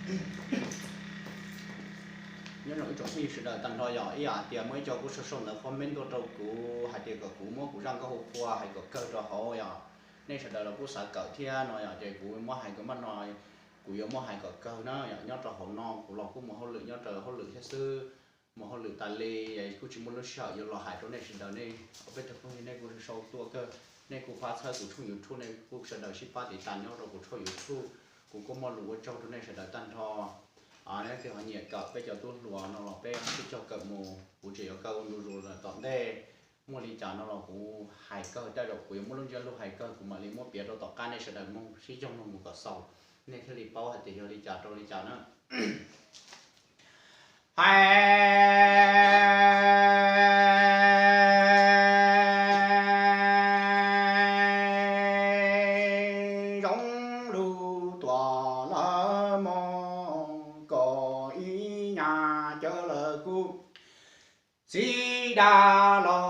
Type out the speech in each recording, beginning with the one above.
Nyob zoo ib tsoom phooj ywg sawv daws tag nrho, yog ib yam tias muaj ib co kuj sau sau ntawv comment tuaj rau kuv hais tias kom kuv muab kuv zaj nkauj hu qhua hais kom kawg rau hauv yom. Nej sawv daws los kuj xav kawm thiab no yom, ces kuv muab hais kom npaj no, kuv yuav muab hais kom kawg na yom. Nyob rau hauv no kuv los kuj mus hauj lwm nyob rau hauj lwm thiab xwb, mus hauj lwm tas li, kuj tsis muaj lub sij hawm yuav los hais rau nej sawv daws. Nej ob peb tug phooj ywg nej kuj sau tuaj kawg, nej kuj pab txhawb kuv tshooj YouTube, nej kuj sawv daws sib pab tiv tas nyob rau kuv tshooj YouTube. Kuv kuj muaj lus ua tsaug rau nej sawv daws tag nrho. Nej leej twg ho nyiam kawm peb cov tub hluas no los peb sib cog kawm mus, kuv tseem yuav kawm ua ntu zus lawm tom ntej. Muaj li cas no los kuv hais kawg, tej zaum kuv yuav muab lub ntsiab lus hais kawg kuv mam li muab piav rau tom qab nej sawv daws mloog sib cog mloog mus kom xaus, nej thiaj li paub hais tias yog li cas rau li cas na. Hais zoo lus tuam lawv mog, kom ib nyas cawv lawv kuj txiv dag los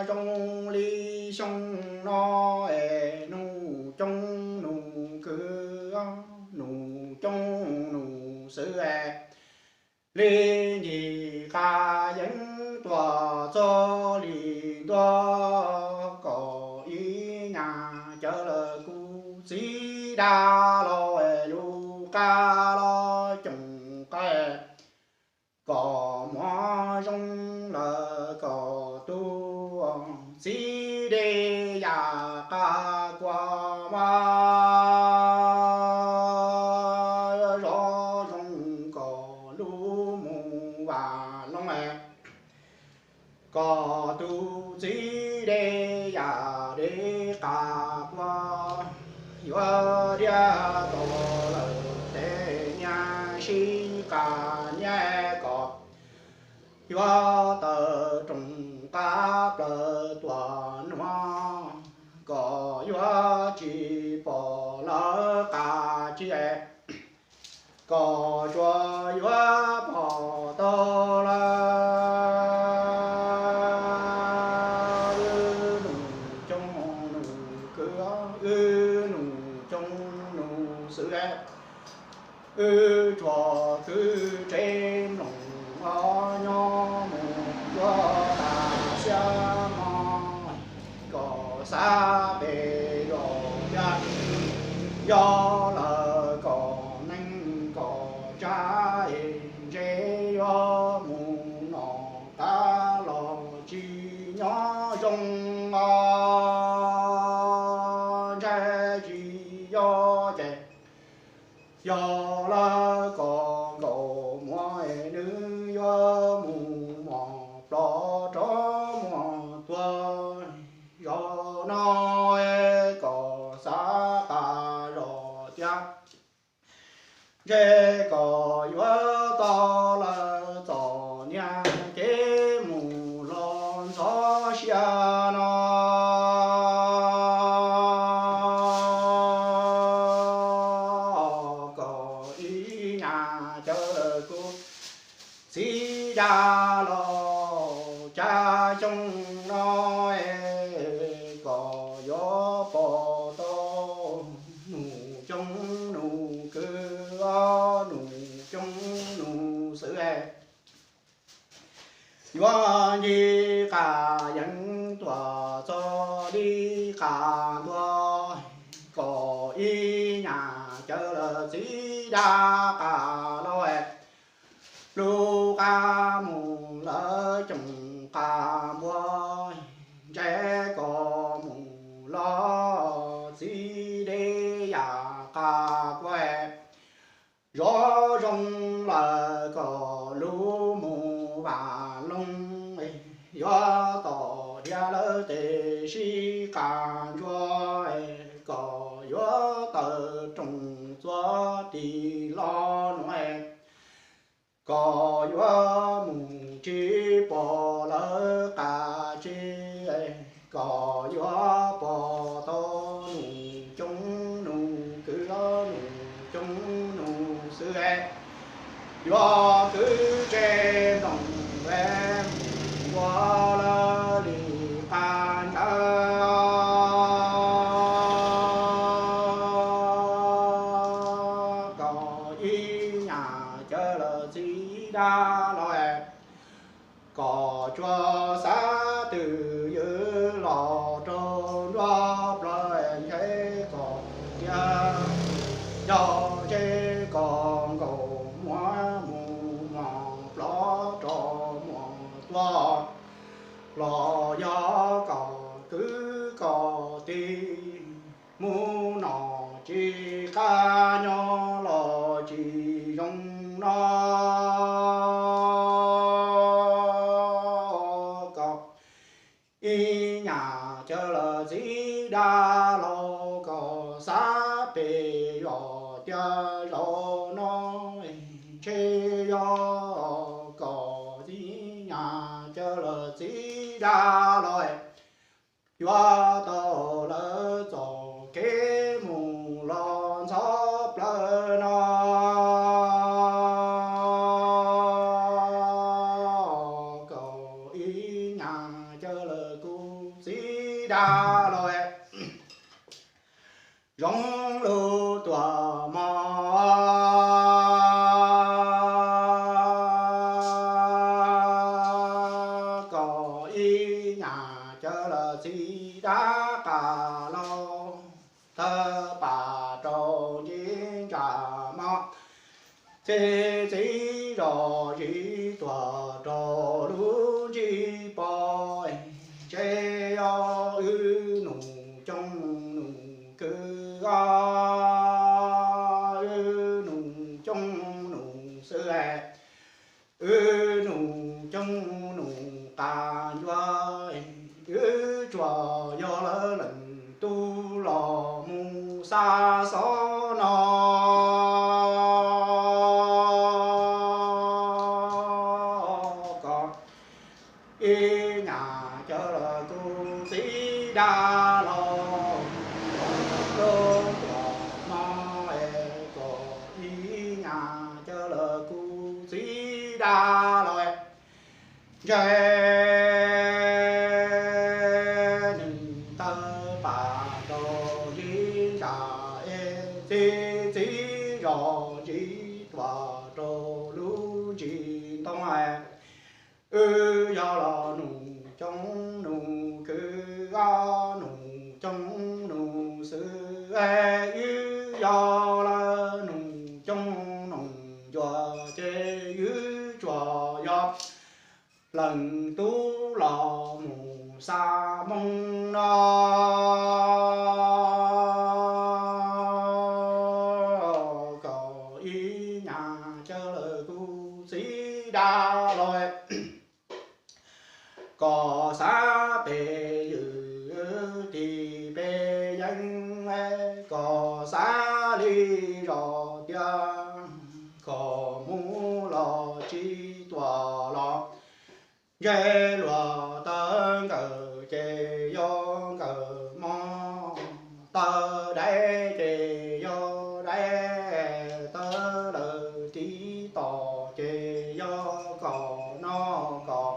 zoo li xyoo no es nus coob nus kwv, nus coob nus xwb es li ncig qab yeeb tuaj txog li ntuj, kom ib nyas cawv lawv kuj txiv dag los es lub qab los coom qab, kom muaj zoo lawm kom tus txiv dej yam qab kuab mas zov zoo kom lub mus vam loog es kom tus txiv dej yam dej qab kuab yuav diaj tau lawm tes niag sib qab niag kom yuav tawm rooj qab plaws tuaj nuav, kom yuav tsis pom lawv qab tsis, kom tsuas yuav pom tau lawm wb nus coob nus kwv, wb nus coob nus xwb, wb tsuas kwv tsev mloog os nyob mus yuav tas xiab hmo, kom xav pem zos thiab, yog lawm kom neeg kom tsav es ntshe yuav mus nom qab los tsis nyob zoo os, ntshe tsis yog ces yog lawm kom nkaus muag es nws yuav mus mos ploj rov muag tuag. Zaum no kom xav tas zog thiab, ntshe kom yuav tau lawm txom nyem kev mus los ntxhov sia no, kom ib nyas cawv kuj txiv dag los cas xyoo no es kom yuav pom tau nus coob nus kwv, nus coob nus xwb es yuav ncig qab yeeb tuaj txog li qab ntuj, kom ib nyas cawv lawv txiv dag qab los es lub qab mus lawv coom qab npua, ntshe kom mus los txiv dej yam qab kuab es zov zoo lawm kom lub mus vam loog, yuav tom dhia lawv tes sib qab ntsuag, kom yuav tawm rooj txuas tim los nuav, kom yuav mus tsis pom lawv qab tsis, kom yuav pom tau nus coob nus kwv, nus coob nus xwb, yuav kwv tsev ntoos mus ua lawv li qab ntshaw. kom tig mus nom tsis qab nyob los tsis zoo no kom ib nyam cawv lawm txiv dab laug kom xav pem zos tiag zaum no ntshe yog kom ib nyam cawv lawm txiv dab laug yuav tau lawv txoj kev mus los ntxhov plaws no kom ib nyam cawv lawm kuv txiv dab laug zoo lub tuam mog kom ib nyam cawv lawm txiv dab qas los thawj pam rau ntsis ntsa mog txi txiv zos zis tuam rau lub ntsis pog ntshe yog wb nus coob nus kwv os wb nus coob nus xwb wb nus coob nus qas ncua wb tsuas yog lawv leej tub los mus xa xov no kom ib nyam cawv lawm kuv txiv dab laug lub tuam mog es kom ib nyam cawv lawm kuv txiv dab laug ntshe nws tawg pam rau ntsis ntsa es txi txiv zos ntsis tuam rau lub ntsis ntoo wb yog los nus coob nus kwv os nus coob nus xwb wb yog lawv nus coob nus ncua ces wb tsuas yog leej tub los mus xa moo no kom ib nyam cawv lawm kuv txiv dab laug kom xav pem ywm tig pem yeeb kom xav li zos tiag kom mus los tsis tuam los ntshe luag tawv nkawm ces yog nkawm mog tawv daiv ces yog daiv tawv lawm tib tom ces yog kom noj kom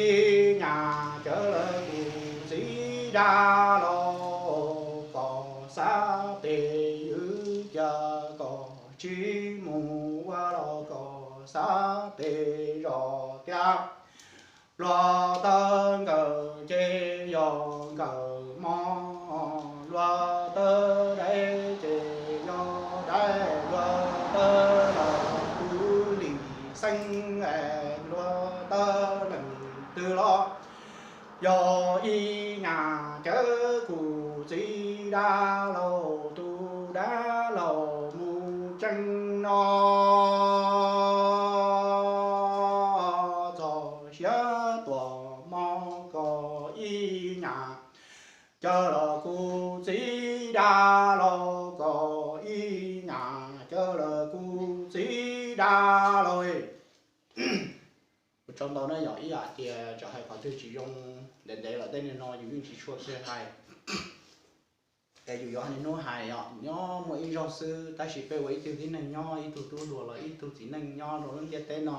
ib nyam cawv lawm kuv txiv dab laug kom xav pem ywm tiag kom tsis mus ua los kom xav pem zos tiag luag tawv nkawm ces yog nkawm mog luag tawv daiv ces yog daiv luag tawv lawm kuv lim xeeb luag tawv leej twg los yog ib nyam cawv kuv txiv dab laug tus dab laug mus tseeb no txog siav tuam mog kom ib nyam cawv los kuv txiv dab laug kom ib nyam cawv los kuv txiv dab laug. Ua tsaug ntau na yom, ib yam tias txawm hais qhov twg tsis zoo ntev ntev los tej niag no yus yeej tsis tshua xav hais. Es yus yuav hais niaj hnub hais os, nyob muaj ib zaug xwb tab sis peb ua ib tug tib neeg nyob, ib tug tub hluas los ib tug txiv neej nyob rau lub ntiaj teb no,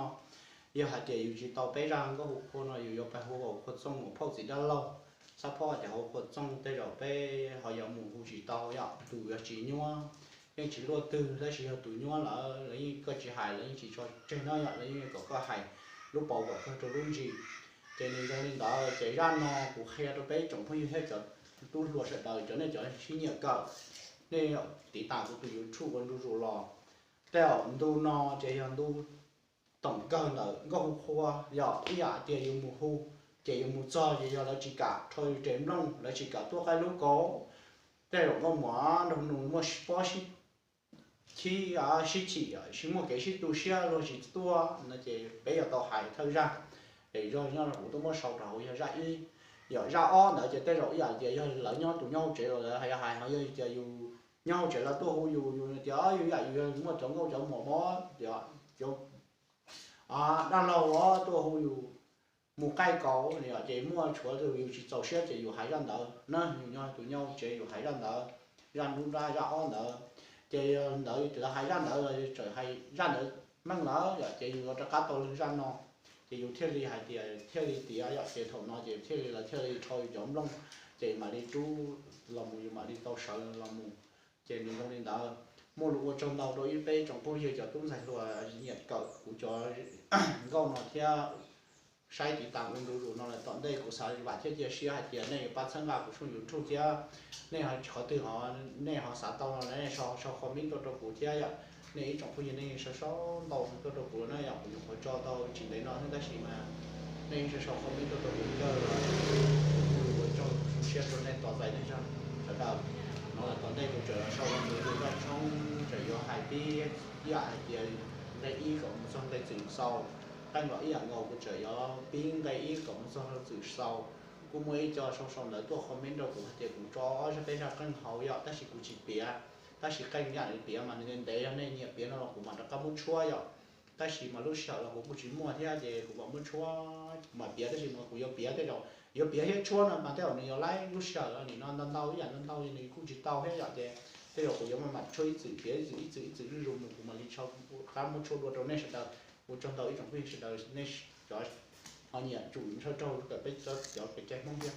yog hais tias yus tsis tau peb zaj nkauj hu qhua no yus yuav pais hu hauv qhua txooj mus phauj txiv dab laug, txhob phob tias hauv qhua txooj tej zaum peb ho yuav mus hu tsis tau yom, tus yuav tsis nyuaj. Yeej tsis luaj twg tab sis yog tus nyuaj lawm los yeej koj tsis hais los yeej tsis tso tseg no yom, los yeej kom koj hais lub paus kom kawg rau lub ntsis. Ces nws zoo li ntawd ces zaj no kuv qhia rau peb tsoom phooj ywg thiab cov tub hluas sawv daws, cov nej cov sib nyiam kawm, nej tiv tas kuv tus YouTube ua ntu zus los. Tej zaum ntu no ces yog ntu toom kawg ntawm nkauj hu qhua, yog ib yam tias yus mus hu Ces yus mus txog ces yog lawv tsis kam rho yus tsev nplooj, lawv tsis kam tuaj qaib lub kaus, tej zaum nkauj muam nraug nus muaj pob sib chim, sib chim, sib muaj kev sib tu siab luag tsis tuaj no ces peb yuav tau hais thawj zaj. Es zaj nyob kuv tuaj muab sau rau hauv yog zaj ib. Yog zaj ob ntawd ces tej zaum ib yam tias yog lawv nyob tus nyob hauv tsev los lawv hais, hais no yog tias yus nyob hauv tsev lawv tuaj hu yus, yus tias yus yam yus muaj cov nkauj cov muam mob, cov dab laug tuaj hu yus mus qaij kaus no ces muaj tshuav yus tsis txaus siab ces yus hais zaj ntawd na, yus nyob tus nyob hauv tsev yus hais zaj ntawd, zaj nruab nrab zaj ob ntawd. Ces ntawd lawv hais zaj ntawd los txawm hais zaj ntawd meej lawm yom, ces yus yuav rov qab tau zaj no. Ces yus thiaj li hais tias thiaj li tiav yom, ces thaum no ces thiaj li lawv thiaj li rho yus cov nplooj, ces mam li rub los mus yus mam li tau sawv los mus. Ces nws zoo li ntawd. Muaj lus ua tsaug ntau rau ib peb tsoom phooj ywg cov tub ntxhais hluas nyiam kawm kuv cov nkauj no thiab saib tiv tas ua ntu zus no lawm. Tom ntej kuv xav vam thiab cia siab hais tias nej yuav pab txhawb nqa kuv tshooj YouTube thiab. Nej qhov twg ho nej ho xav tau no nej sau sau comment tuaj rau kuv thiab yom. Nej ib tsoom phooj ywg nej sau sau ntau tuaj rau kuv na yom, kuv nyuam qhuav tso tau tsis ntev no xwb tab sis mas nej sau sau comment tuaj rau kuv thiab los ua tsaug siab rau nej tos txais nej zog sawv daws. No tom ntej kuv tseem sau ua ntu zus zaj tshoob, tseem yuav hais pib ib yam hais tias nqe ib kom mus txog nqe txwm xaus. Qeej los ib yam nkaus, kuv tseem yuav pib nqe ib kom mus txog nqe txwm xaus. Kuj muaj ib co sau sau ntawv tuaj comment rau kuv hais tias kuv tso ob zaj peb zaj qeej hauv yom, tab sis kuv tsis piav. Tab sis qeej yam li piav mas nws ntev ntev, yog nej nyiam piav no los kuv mam rov qab muab tshuab yom. Tab sis mas lub sij hawm los kuv kuj tsis muaj thiab ces kuv mam muab tshuab, kuv mam piav, tab sis mas kuv yuav piav tej zaum yuav piav thiab tshuab no mas tej zaum nws yuav laib lub sij hawm, nim no ntau ntau ib yam ntau ntau nws kuj tsis tau thiab yom, ces tej zaum kuv yuav mam mam tshuab ib txwm piav ib txwm ib txwm ib txwm zuj zus mus kuv mam li rov qab muab tshuab dua rau nej sawv daws. Ua tsaug ntau ib tsoom phooj ywg sawv daws nej cov ho nyiam tsum ntshaw raug kawm peb cov kev cai Hmoob thiab.